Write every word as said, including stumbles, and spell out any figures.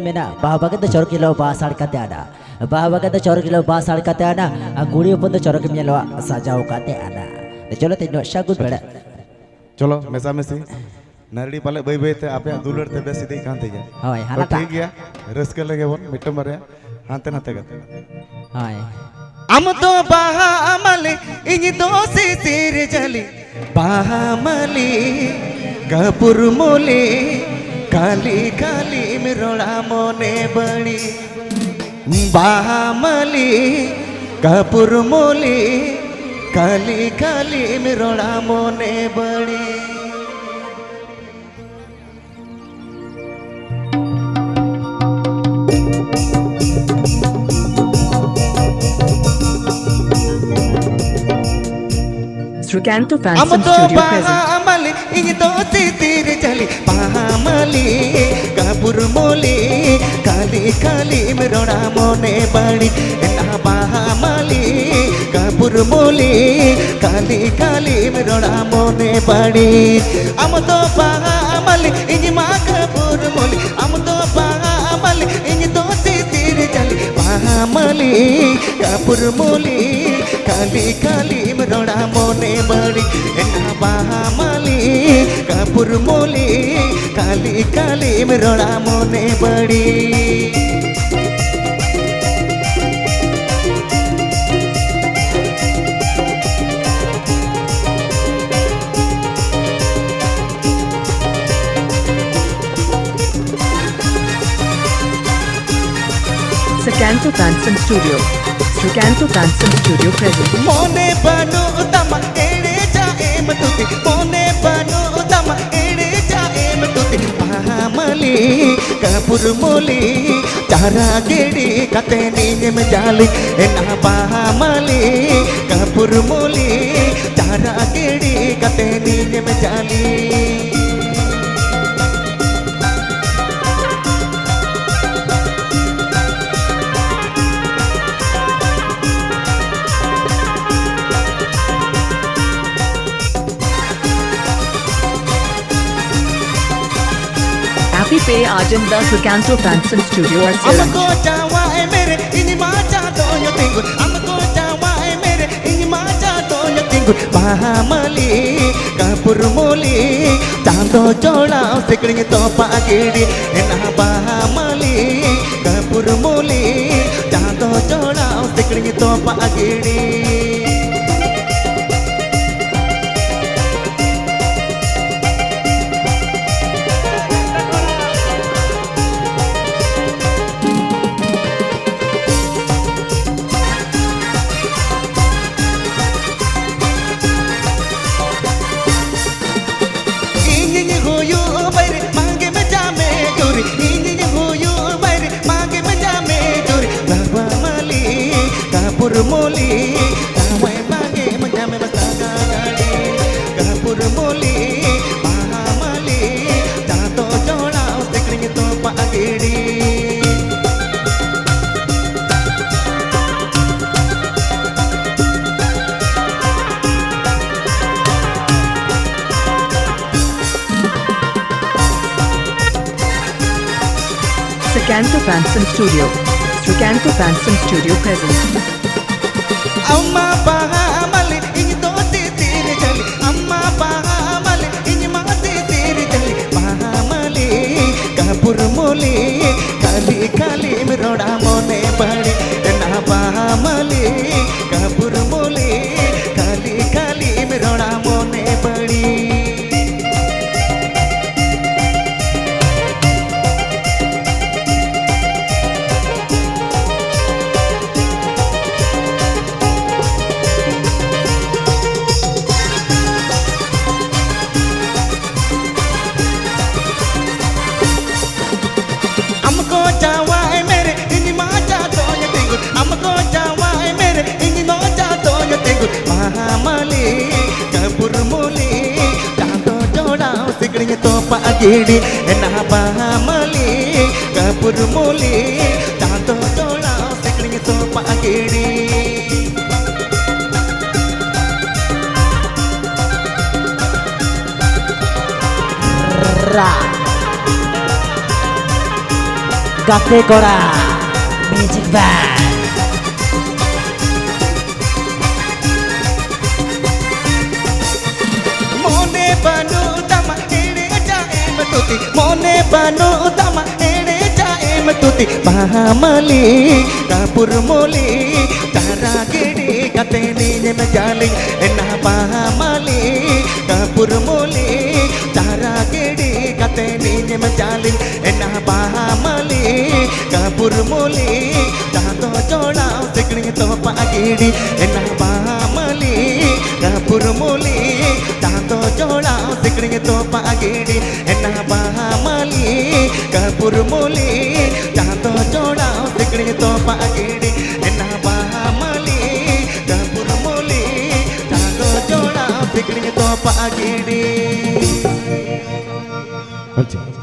ᱢᱮᱱᱟ, ᱵᱟᱦᱟ ᱵᱟᱜᱟᱱ ᱫᱚ ᱪᱚᱨᱚᱠ ᱧᱮᱞᱚᱜᱼᱟ ᱵᱟᱦᱟ ᱥᱟᱲ ᱠᱟᱛᱮ ᱟᱱᱟ᱾ ᱵᱟᱦᱟ ᱵᱟᱜᱟᱱ ᱫᱚ ᱪᱚᱨᱚᱠ ᱧᱮᱞᱚᱜᱼᱟ ᱵᱟᱦᱟ ᱥᱟᱲ ᱠᱟᱛᱮ ᱟᱱᱟ᱾ ᱟᱨ ᱠᱩᱲᱤ ᱦᱚᱯᱚᱱ ᱫᱚ ᱪᱚᱨᱚᱠ ᱧᱮᱞᱚᱜᱼᱟ ᱥᱟᱡᱟᱣ ᱠᱟᱛᱮ ᱟᱱᱟ᱾ ᱪᱚᱞᱚ ᱛᱮᱦᱮᱧ ᱫᱚ ᱥᱟᱹᱜᱩᱱ ᱵᱮᱲᱟ᱾ ᱪᱚᱞᱚ ᱢᱮᱥᱟ ᱢᱮᱥᱤ᱾ ᱱᱟᱹᱨᱲᱤ ᱯᱟᱞᱮ ᱵᱟᱹᱭ ᱵᱟᱹᱭ ᱛᱮ ᱟᱯᱮᱭᱟᱜ ᱫᱩᱞᱟᱹᱲ ᱛᱮ ᱵᱮᱥ ᱤᱫᱤᱜ ᱠᱟᱱ ᱛᱤᱧᱟ᱾ ᱦᱳᱭ, ᱛᱚ ᱦᱟᱱᱟᱴᱟᱜ᱾ ᱴᱷᱤᱠ ᱜᱮᱭᱟ, ᱨᱟᱹᱥᱠᱟᱹ ᱞᱮᱜᱮ ᱵᱚᱱ ᱢᱤᱫᱴᱟᱝ ᱵᱟᱨᱭᱟ ᱦᱟᱱᱛᱮ ᱱᱟᱛᱮ ᱠᱟᱛᱮ᱾ ᱦᱳᱭ᱾ ᱟᱢ ᱫᱚ ᱵᱟᱦᱟ ᱢᱟᱹᱞᱤ, ᱤᱧ ᱫᱚ ᱥᱤᱥᱤᱨ ᱡᱟᱹᱞᱤ᱾ ᱵᱟᱦᱟ ᱢᱟᱹᱞᱤ, ᱠᱟᱹᱯᱩᱨ ᱢᱚᱞᱤ, ᱠᱟᱹᱞᱤ ᱠᱟᱹᱞᱤᱢ ᱨᱚᱲᱟ ᱢᱚᱱᱮ ᱵᱟᱹᱲᱤ᱾ ᱵᱟᱦᱟ ᱢᱟᱹᱞᱤ, ᱠᱟᱹᱯᱩᱨ ᱢᱚᱞᱤ, ᱠᱟᱹᱞᱤ ᱠᱟᱹᱞᱤᱢ ᱨᱚᱲᱟ ᱢᱚᱱᱮ ᱵᱟᱹᱲᱤ᱾ Srikanto Fansom Studio present. ᱤᱧ ᱫᱚ ᱛᱤᱛᱤᱨ ᱡᱟᱹᱞᱤ ᱵᱟᱦᱟ ᱢᱟᱹᱞᱤ, ᱠᱟᱹᱯᱩᱨ ᱢᱚᱞᱤ, ᱠᱟᱹᱞᱤ ᱠᱟᱹᱞᱤᱢ ᱨᱚᱲᱟ ᱢᱚᱱᱮ ᱵᱟᱹᱲᱤ᱾ ᱮᱱᱟ ᱵᱟᱦᱟ ᱢᱟᱹᱞᱤ, ᱠᱟᱹᱯᱩᱨ ᱢᱚᱞᱤ, ᱠᱟᱹᱞᱤ ᱠᱟᱹᱞᱤᱢ ᱨᱚᱲᱟ ᱢᱚᱱᱮ ᱵᱟᱹᱲᱤ᱾ ᱟᱢ ᱫᱚ ᱵᱟᱦᱟ ᱢᱟᱹᱞᱤ, ᱤᱧ ᱢᱟ ᱠᱟᱹᱯᱩᱨ ᱢᱚᱞᱤ᱾ ᱟᱢ ᱫᱚ ᱵᱟᱦᱟ ᱢᱟᱹᱞᱤ, ᱤᱧ ᱫᱚ ᱛᱤᱛᱤᱨ ᱡᱟᱹᱞᱤ ᱵᱟᱦᱟ ᱢᱟᱹᱞᱤ, ᱠᱟᱹᱯᱩᱨ ᱢᱚᱞᱤ, ᱠᱟᱹᱞᱤ ᱠᱟᱹᱞᱤᱢ ᱨᱚᱲᱟ ᱢᱚᱱᱮ ᱵᱟᱹᱲᱤ᱾ ᱮᱱᱟ ᱵᱟᱦᱟ ᱢᱟᱹᱞᱤ, ᱠᱟᱹᱯᱩᱨ ᱢᱚᱞᱤ, ᱠᱟᱹᱞᱤ ᱠᱟᱹᱞᱤᱢ ᱨᱚᱲᱟ ᱢᱚᱱᱮ ᱵᱟᱹᱲᱤ᱾ Srikanto Fansom Studio. Srikanto Fansom Studio present. ᱢᱚᱱᱮ ᱵᱟᱹᱱᱩᱜ ᱛᱟᱢᱟ ᱮᱲᱮ ᱪᱟ ᱮᱢ ᱛᱩᱛᱤ, ᱢᱚᱱᱮ ᱵᱟᱹᱱᱩᱜ ᱛᱟᱢᱟ ᱮᱲᱮ ᱪᱟ ᱮᱢ ᱛᱩᱛᱤ᱾ ᱵᱟᱦᱟ ᱢᱟᱹᱞᱤ, ᱠᱟᱹᱯᱩᱨ ᱢᱚᱞᱤ, ᱪᱟᱨᱟ ᱜᱤᱰᱤ ᱠᱟᱛᱮ ᱱᱤᱧᱮᱢ ᱡᱟᱹᱞᱤ᱾ ᱮᱱᱟ ᱵᱟᱦᱟ ᱢᱟᱹᱞᱤ, ᱠᱟᱹᱯᱩᱨ ᱢᱚᱞᱤ, ᱪᱟᱨᱟ ᱜᱤᱰᱤ ᱠᱟᱛᱮ ᱱᱤᱧᱮᱢ ᱡᱟᱹᱞᱤ᱾ Happy Pay Ajam Das Sukanto Fansom Studio, Arsaram. ᱟᱢ ᱠᱚ ᱡᱟᱶᱟᱭ ᱢᱮᱨᱮ ᱤᱧ ᱢᱟ ᱪᱟᱸᱫᱚᱧ ᱛᱤᱸᱜᱩᱱ, ᱟᱢ ᱠᱚ ᱡᱟᱶᱟᱭ ᱢᱮᱨᱮ ᱤᱧ ᱢᱟ ᱪᱟᱸᱫᱚᱧ ᱛᱤᱸᱜᱩᱱ, ᱵᱟᱦᱟ ᱢᱟᱹᱞᱤ ᱠᱟᱹᱯᱩᱨ ᱢᱚᱞᱤ, ᱪᱟᱸᱫᱚ ᱡᱚᱲᱟᱣ ᱥᱤᱠᱲᱤᱧ ᱛᱚᱯᱟᱜ ᱜᱤᱰᱤ, ᱮᱱᱟ ᱵᱟᱦᱟ ᱢᱟᱹᱞᱤ ᱠᱟᱹᱯᱩᱨ ᱢᱚᱞᱤ, ᱪᱟᱸᱫᱚ ᱡᱚᱲᱟᱣ ᱥᱤᱠᱲᱤᱧ ᱛᱚᱯᱟᱜ ᱜᱤᱰᱤ᱾ ᱤᱧᱤᱧ ᱦᱩᱭᱩᱜ ᱵᱟᱭᱨᱤ, ᱢᱟᱜᱮ ᱢᱮ ᱡᱟᱢᱮ ᱡᱩᱨᱤ᱾ ᱤᱧᱤᱧ ᱦᱩᱭᱩᱜ ᱵᱟᱭᱨᱤ, ᱢᱟᱜᱮ ᱢᱮ ᱡᱟᱢᱮ ᱡᱩᱨᱤ᱾ ᱵᱟᱵᱟ ᱢᱟᱹᱞᱤ, ᱠᱟᱯᱩᱨ ᱢᱚᱞᱤ, ᱡᱟᱢᱮ ᱢᱟᱜᱮ ᱢᱮ ᱡᱟᱢᱮ ᱢᱮ ᱥᱟᱜᱟᱲᱤ᱾ ᱠᱟᱯᱩᱨ ᱢᱚᱞᱤ, ᱵᱟᱦᱟ ᱢᱟᱹᱞᱤ, ᱪᱟᱸᱫᱚ ᱡᱚᱲᱟᱣ ᱥᱤᱠᱲᱤᱧ ᱛᱚᱯᱟᱜ ᱜᱤᱰᱤ᱾ Sukanto Fansom Studio. Sukanto Fansom Studio presents. ᱟᱢ ᱢᱟ ᱵᱟᱦᱟ ᱢᱟᱹᱞᱤ, ᱤᱧ ᱫᱚ ᱛᱤᱛᱤᱨ ᱡᱟᱹᱞᱤ᱾ ᱟᱢ ᱢᱟ ᱵᱟᱦᱟ ᱢᱟᱹᱞᱤ, ᱤᱧ ᱢᱟ ᱛᱤᱛᱤᱨ ᱡᱟᱹᱞᱤ᱾ ᱵᱟᱦᱟ ᱢᱟᱹᱞᱤ, ᱠᱟᱯᱩᱨ ᱢᱚᱞᱤ, ᱠᱷᱟᱹᱞᱤ ᱠᱷᱟᱹᱞᱤᱢ ᱨᱚᱲᱟ ᱢᱚᱱᱮ ᱵᱟᱹᱲᱤ᱾ ᱮᱱᱟ ᱵᱟᱦᱟ ᱢᱟᱹᱞᱤ, ᱠᱟᱯᱩᱨ ᱢᱚᱞᱤ, ᱠᱷᱟᱹᱞᱤ ᱠᱷᱟᱹᱞᱤᱢ ᱨᱚᱲᱟ ᱢᱚᱱᱮ ᱵᱟᱹᱲᱤ᱾ ᱟᱢ ᱠᱚ ᱡᱟᱶᱟᱭ ᱢᱮᱨᱮ, ᱤᱧ ᱢᱟ ᱡᱟᱫᱚᱭ ᱛᱤᱸᱜᱩᱱ᱾ ᱟᱢ ᱠᱚ ᱡᱟᱶᱟᱭ ᱢᱮᱨᱮ, ᱤᱧ ᱢᱟ ᱡᱟᱫᱚᱭ ᱛᱤᱸᱜᱩᱱ᱾ ᱵᱟᱦᱟ ᱢᱟᱹᱞᱤ, ᱠᱟᱹᱯᱩᱨ ᱢᱚᱞᱤ, ᱪᱟᱸᱫᱚ ᱡᱚᱲᱟᱣ ᱥᱤᱠᱲᱤᱧ ᱛᱚᱯᱟᱜ ᱜᱤᱰᱤ᱾ ᱮᱱᱟ ᱵᱟᱦᱟ ᱢᱟᱹᱞᱤ, ᱠᱟᱹᱯᱩᱨ ᱢᱚᱞᱤ, ᱪᱟᱸᱫᱚ ᱡᱚᱲᱟᱣ ᱥᱤᱠᱲᱤᱧ ᱛᱚᱯᱟᱜ ᱜᱤᱰᱤ᱾ ᱨᱟ᱾ ᱜᱟᱛᱮ ᱠᱚᱲᱟ, ᱢᱤᱭᱩᱡᱤᱠ ᱵᱮᱱᱰ᱾ ᱢᱚᱱᱮ ᱵᱟᱹᱱᱩᱜ ᱛᱟᱢᱟ ᱮᱲᱮ ᱡᱟᱜ ᱮᱢ ᱛᱩᱛᱤ, ᱢᱚᱱᱮ ᱵᱟᱹᱱᱩᱜ ᱛᱟᱢᱟ ᱮᱲᱮ ᱡᱟᱜ ᱮᱢ ᱛᱩᱛᱤ᱾ ᱵᱟᱦᱟ ᱢᱟᱹᱞᱤ, ᱠᱟᱹᱯᱩᱨ ᱢᱚᱞᱤ, ᱪᱟᱨᱟ ᱜᱤᱰᱤ ᱠᱟᱛᱮ ᱱᱤᱧᱮᱢ ᱡᱟᱞᱤᱧ ᱮᱱᱟ᱾ ᱵᱟᱦᱟ ᱢᱟᱹᱞᱤ, ᱠᱟᱹᱯᱩᱨ ᱢᱚᱞᱤ, ᱪᱟᱨᱟ ᱜᱤᱰᱤ ᱠᱟᱛᱮ ᱱᱤᱧᱮᱢ ᱡᱟᱞᱤᱧ ᱮᱱᱟ᱾ ᱵᱟᱦᱟ ᱢᱟᱹᱞᱤ, ᱠᱟᱹᱯᱩᱨ ᱢᱚᱞᱤ, ᱪᱟᱸᱫᱚ ᱡᱚᱲᱟᱣ ᱥᱤᱠᱲᱤ ᱛᱚᱯᱟ ᱜᱤᱰᱤ ᱮᱱᱟ᱾ ᱵᱟᱦᱟ ᱢᱟᱹᱞᱤ, ᱠᱟᱹᱯᱩᱨ ᱢᱚᱞᱤ, ᱪᱟᱸᱫᱚ ᱡᱚᱲᱟᱣ ᱥᱤᱠᱲᱤ ᱛᱚᱯᱟ ᱜᱤᱰᱤ ᱮᱱᱟ᱾ ᱵᱟᱦᱟ ᱢᱟᱹᱞᱤ, ᱠᱟᱹᱯᱩᱨ ᱢᱚᱞᱤ, ᱪᱟᱸᱫᱚ ᱡᱚᱲᱟᱣ ᱥᱤᱠᱲᱤ ᱛᱚᱯᱟ ᱜᱤᱰᱤ ᱮᱱᱟ᱾ ᱵᱟᱦᱟ ᱢᱟᱹᱞᱤ, ᱠᱟᱹᱯᱩᱨ ᱢᱚᱞᱤ, ᱪᱟᱸᱫᱚ ᱡᱚᱲᱟᱣ ᱥᱤᱠᱲᱤ ᱛᱚᱯᱟ ᱜᱤᱰᱤ᱾ ᱟᱪᱪᱷᱟ᱾